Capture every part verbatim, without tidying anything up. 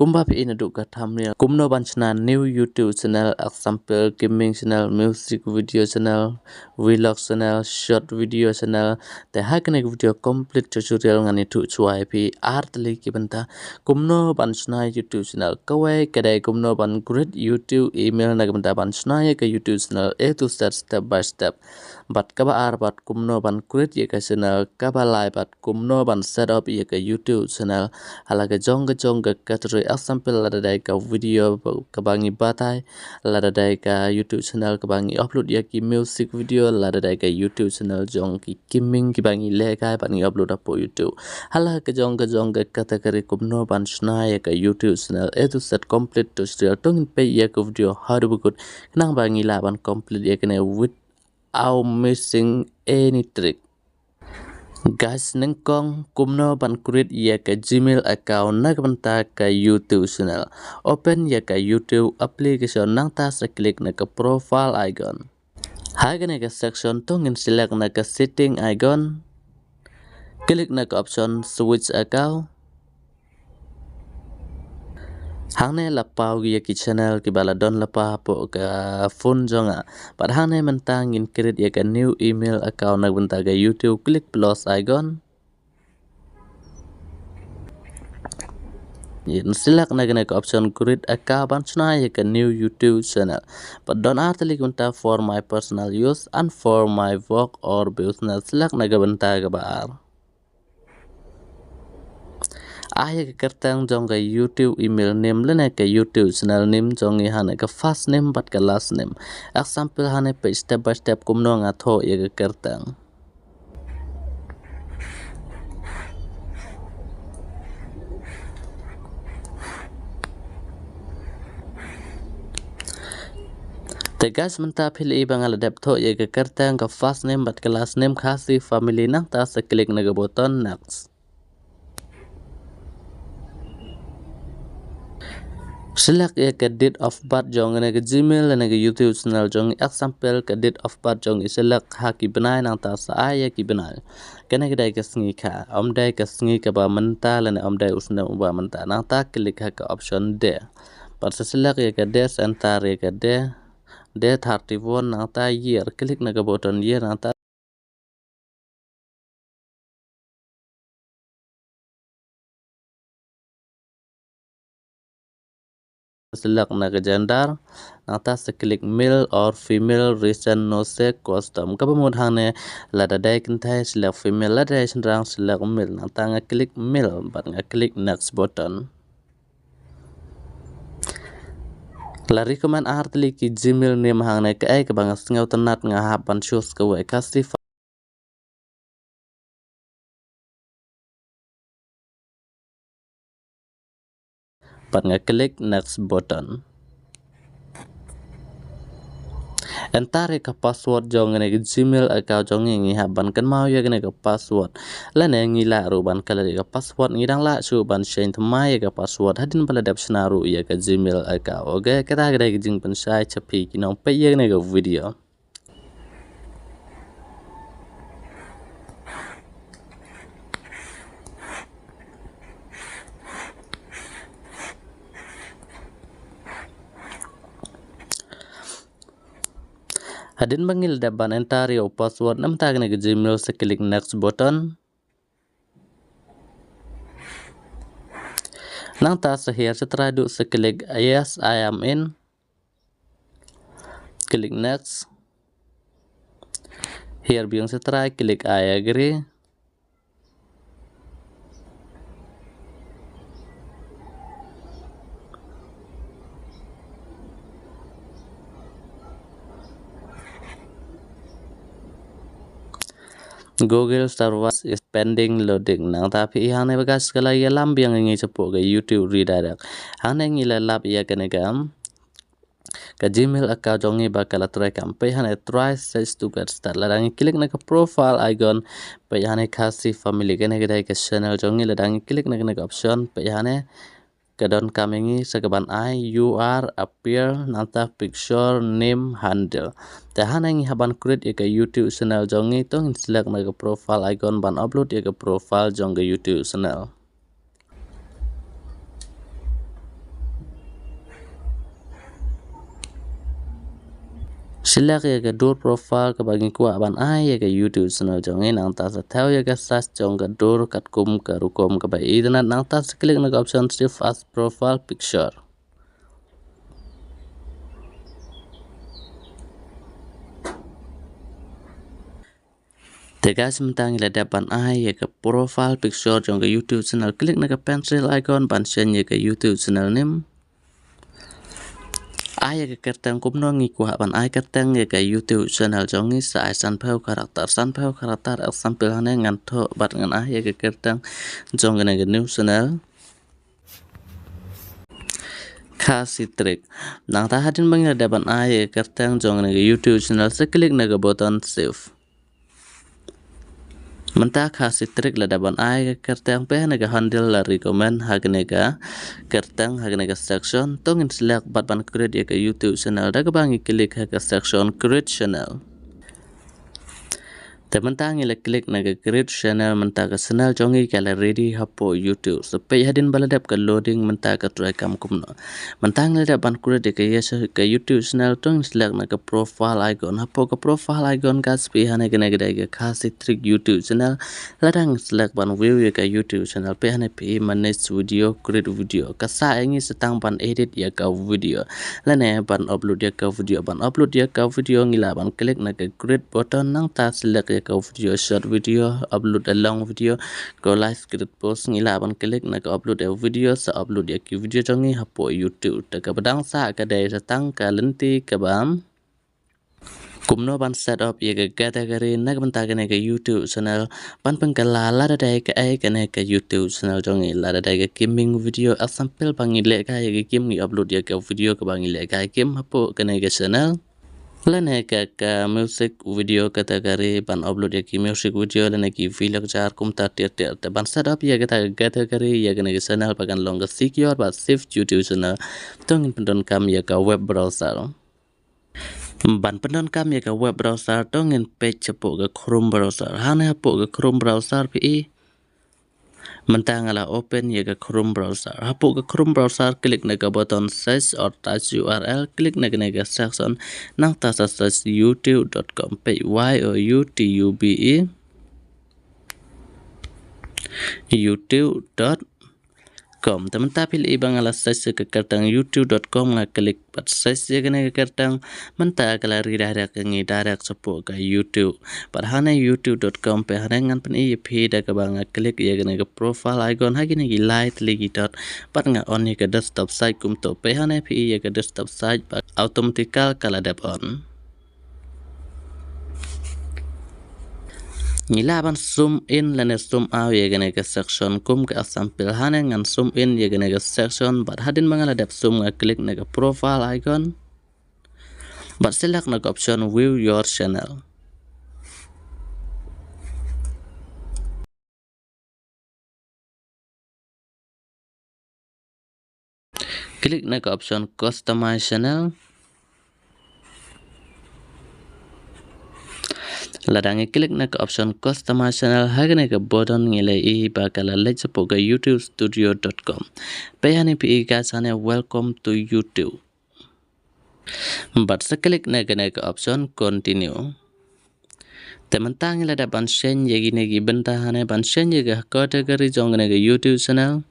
Kumba phi i naduh ka thumbnail, kumno ban shna new YouTube channel, example, gaming channel, music video channel, vlog channel, short video channel. Te ha kane ka video complete tutorial ngan ïathuh shuwa ïa phi ar tylli ki bynta kumno ban shna YouTube channel. Kawei ka dei kumno ban create YouTube email na ka bynta ban shna ïa ka YouTube channel A to Z step by step. Bad kaba ar bad kumno ban create ïa ka channel, kaba lai bad kumno ban set up ïa ka YouTube channel. Ha la ka jong ka jong ka category, example lada dei ka video kaba ngi batai, lada dei ka YouTube channel kaba ngi upload ïa ki music video, lada dei ka YouTube channel jong ki gaming kiba ngi lehkai bad ngi upload hapoh YouTube. Ha la ka jong ka jong ka category kumno ban shna ïa ka YouTube channel A to Z complete tutorial, to ngin peit ïa ka video haduh ba kut khnang ba ngi lah ban complete ïa kane with out missing any trick. Guys, nyngkong kumno ban create ïa ka Gmail account na ka bynta ka YouTube channel. Open ïa ka YouTube application, nangta sa click na ka profile icon. Ha kane ka section to ngin select na ka setting icon. Click na ka option switch account. Hangne la paw ïa ki channel kiba la don lypa hapoh ka phone jong nga. Bad hangne mynta ngin create ïa ka new email account na ka bynta ka YouTube, click plus icon. Ngin select na kane ka option create account ban shna ïa ka new YouTube channel. Bad don ar tylli ki bynta, for my personal use and for my work or business. Select na ka bynta kaba ar. Ai ïa ka kyrteng jong ka YouTube email name lane ka YouTube channel name jong ngi hangne, ka first name bad ka last name. Example hangne peit step by step kumno nga thoh ïa ka kyrteng. Te guys, mynta phi la i ba nga la dep thoh ïa ka kyrteng, ka first name bad ka last name, Khasi family, nangta sa click na ka button next. Select ïa ka date of birth jong ngi na ka Gmail lane ka YouTube channel jong ngi, example ka date of birth jong ngi, select ha ki bnai, nangta sa ai ïa ki bnai. Kane ka dei ka sngi kha, ym dei ka sngi kaba mynta lane ym dei u snem uba mynta, nangta click ha ka option day. Bad sa select ïa ka day, sa enter ïa ka day, day thirty-one, nangta year, click na ka button year, nangta select na ka gender, nangta sa click male or female, region, no sex, custom. Kaba mut hangne, lada dei kynthei select female, lada dei shynrang select male, nangta nga click male bad nga click next button. La recommend ar tylli ki Gmail name hangne, kaei kaba nga sngewtynnat nga hap ban choose kawei, Khasi bad nga click next button. Enter ïa ka password jong kane ka Gmail account jong ngi, ngi hap ban kynmaw ïa kane ka password. Lane ngi lah ruh ban klet ïa ka password, ngi dang lah shuh ban change thymmai ïa ka password hadien ba la dep shna ruh ïa ka Gmail account. Okay, kata ka dei ka jingpynshai cha phi ki nongpeit ïa kane ka video. Hadien ba ngi la dep ban enter ïa u password, namar kane ka Gmail, sa click next button. Nangta sa hiar sa trai duh sa click yes, I am in. Click next. Hiar biang sa trai, click I agree. Google server is pending loading. Nangta phi i hangne ba ka la ïalam biang ïa ngi shapoh ka YouTube redirect. Hangne ngi la lap ïa kane ka, ka Gmail account jong ngi ba ka la trai kam. Peit hangne, try search to get start. Lada ngi click na ka profile icon, peit hangne Khasi family, kane ka dei ka channel jong ngi. Lada ngi click na kane ka option, peit hangne ka don kam ïa ngi sa kaban ai U R, appear, nangta picture, name, handle. Te hangne ngi hap ban create ïa ka YouTube channel jong ngi, to ngin select na ka profile icon ban upload ïa ka profile jong ka YouTube channel. Select ïa ka dur profile kaba ngi kwah ban ai ïa ka YouTube channel jong ngi, nangta sa thew ïa ka size jong ka dur katkum ka rukom kaba i dang nangta sa click na ka option save as profile picture. Te guys, mynta ngi la dep ban ai ïa ka profile picture jong ka YouTube channel. Click na ka pencil icon ban change ïa ka YouTube channel name. Ai ïa ka kyrteng kumno ngi kwah ban ai kyrteng ïa ka YouTube channel jong ngi, sa ai sanphew character, sanphew character, example hangne ngan thoh bad ngan ai ïa ka kyrteng jong kane ka new channel. Khasi Trick. Nangta hadien ba ngi la dep ban ai ïa ka kyrteng jong kane ka YouTube channel sa click na ka button save. Mynta Khasi Trick la dep ban ai ka kyrteng, peit hangne ka handle la recommend ha kane ka kyrteng ha kane ka section. To ngin select bad ban create ïa ka YouTube channel da kaba ngi click ha ka section create channel. Te mynta ngi la click na ka create channel, mynta ka channel jong ngi ka la ready hapoh YouTube. Sa peit hadien ba la dep ka loading, mynta ka trei kam kumno. Mynta ngi la dep ban create ïa ka, ïa ka YouTube channel, to ngin select na ka profile icon. Hapoh ka profile icon guys, peit hangne kane ka dei ka Khasi Trick YouTube channel. Lada ngi select ban view ïa ka YouTube channel, peit hangne phi i manage video, create video. Ka sah ïa ngi sa tang ban edit ïa ka video lane ban upload ïa ka video. Ban upload ïa ka video ngi lah ban click na ka create button, nangta select ïa ka video, short video, upload a long video, go live, create post. Ngi lah ban click na ka upload a video, sa upload ïa ki video jong ngi hapoh YouTube. Te kaba dang sah ka dei sa tang ka lynti kaba kumno ban set up ïa ka category na ka bynta kane ka YouTube channel, ban pynkylla lada dei kaei kane ka YouTube channel jong ngi. Lada dei ka gaming video, example ba ngi lehkai ïa ka game, ngi upload ïa ka video kaba ngi lehkai game hapoh kane ka channel. Lane ka, ka music video category, ban upload ïa ki music video lane ki vlog jar kumta tiar tiar. Te ban set up ïa kata ka category ïa kane ka channel ba kan long ka secure bad safe YouTube channel, to ngin pyndonkam ïa ka web browser. Ban pyndonkam ïa ka web browser, to ngin peit shapoh ka Chrome browser. Hangne hapoh ka Chrome browser phi i. Mynta nga la open ïa ka Chrome browser. Hapoh ka Chrome browser, click na ka button search or type U R L, click na kane ka section, nangta sa search youtube dot com, peit Y O U T U B E, youtube dot com. Te mynta phi la i ba nga la search ïa ka kyrteng youtube dot com, nga click bad search ïa kane ka kyrteng. Mynta ka la redirect ïa ngi direct shapoh ka YouTube. Bad hangne youtube dot com, peit hangne ngan pyni ïa phi da kaba nga click ïa kane ka profile icon ha kine ki lai tylli ki dot. Bad nga on ïa ka desktop site kumto, peit hangne phi i ïa ka desktop site bad automatical ka la dep on. Ngi lah ban zoom in lane zoom out ïa kane ka section kum ka example. Hangne ngan zoom in ïa kane ka section, bad hadien ba nga la dep zoom, nga click na ka profile icon bad select na ka option view your channel. Click na ka option customize channel. Lada ngi click na ka option customize channel, ha kane ka button ngi la i ba ka la leit shapoh ka youtube studio dot com. Peit hangne phi i guys, hangne welcome to YouTube. Bad sa click na kane ka option continue. Te mynta ngi la dep ban change ïa kine ki bynta hangne, ban change ïa ka category jong kane ka YouTube channel.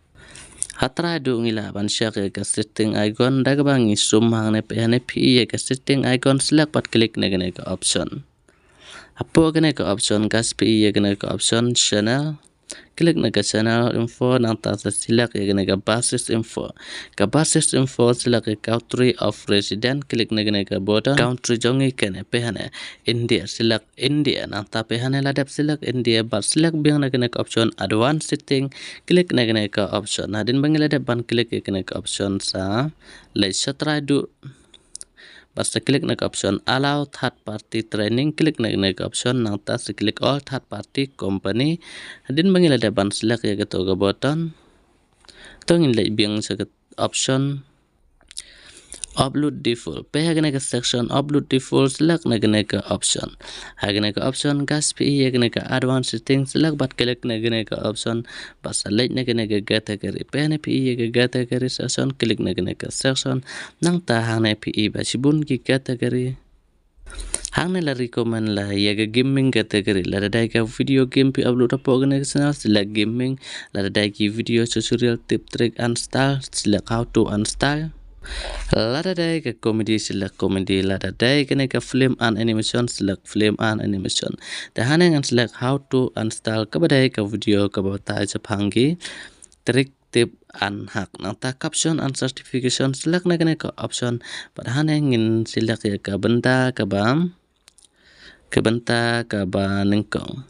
Hynrei to ngi lah ban check ïa ka setting icon da kaba ngi zoom hangne, peit hangne phi i ïa ka setting icon, select bad click na kane ka option. Hapoh kane ka option guys, phi i ïa kane ka option channel. Click na ka channel info, nangta sa select ïa kane ka basis info. Ka basis info, select ïa country of resident, click na kane ka button. Country jong ngi kane, peit hangne India, select India, nangta peit hangne la dep select India, bad select biang na kane ka option advanced setting, click na kane ka option. Hadien ba ngi la dep ban click ïa kane ka option sa leit shatrai duh. Bad sa click na ka option allow third party training, click na kane ka option, nangta sa click all third party company. Hadien ba ngi la dep ban select ïa kato ka button, to ngin leit biang sha ka option upload default. Peit ha kane ka section upload default, select na kane ka option. Ha kane ka option guys, phi i ïa kane ka advanced setting, select bad click na kane ka option. Bad sa leit na kane ka category. Peit hangne phi i ïa ka category section, click na kane ka section. Nangta hangne phi i ba shibun ki category. Hangne la recommend la ïa ka gaming category. Lada dei ka video game phi upload hapoh kane ka channel, select gaming. Lada dei ki video tutorial, tip, trick and style, select how to and style. Lada dei ka comedy, select comedy. Lada dei kane ka film and animation, select film and animation. Te hangne ngan select how to and style, kaba dei ka video kaba batai shaphang ki trick, tip and hack. Nangta caption and certification, select na kane ka option. Bad hangne ngin select ïa ka bynta kaba, ka bynta kaba nyngkong.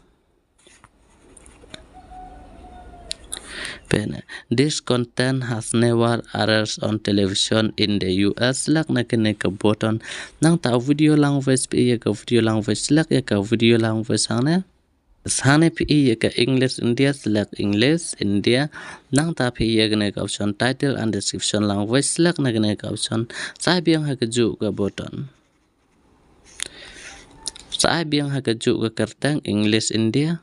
Pynban, this content has never aired on television in the U S. Select na kane ka button. Nangta video language, phi ïa ka video language, select ïa ka video language hangne. Hangne phi ïa ka English India, select English India. Nangta phi ïa kane ka option title and description language, select na kane ka option. Sa biang ha kajuh ka button. Sa biang ha kajuh ka kyrteng English India.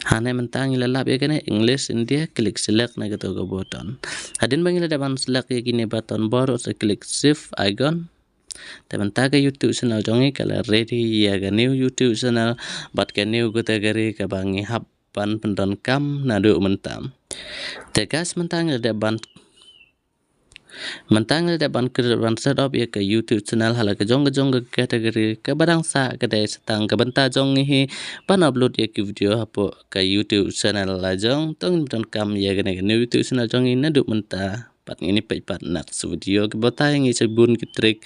Hangne mynta ngi la lap ïa kane English India, click select na kato ka button. Hadien ba ngi la dep ban select ïa kine button baroh, sa click shift icon. Te mynta ka YouTube channel jong ngi ka la ready ïa ka new YouTube channel bad ka new category kaba ngi hap ban pyndonkam naduh mynta. Te guys, mynta ngi la dep ban, mynta ngi la dep ban create, ban set up ïa ka YouTube channel ha la ka jong ka jong ka category. Kaba dang sah ka dei sa tang ka bynta jong ngi hi ban upload ïa ki video hapoh ka YouTube channel la jong. To ngin pyndonkam ïa kane ka new YouTube channel jong ngi naduh mynta. Bad ngin ïa peit pat next video kaba batai ïa ngi shibun ki trick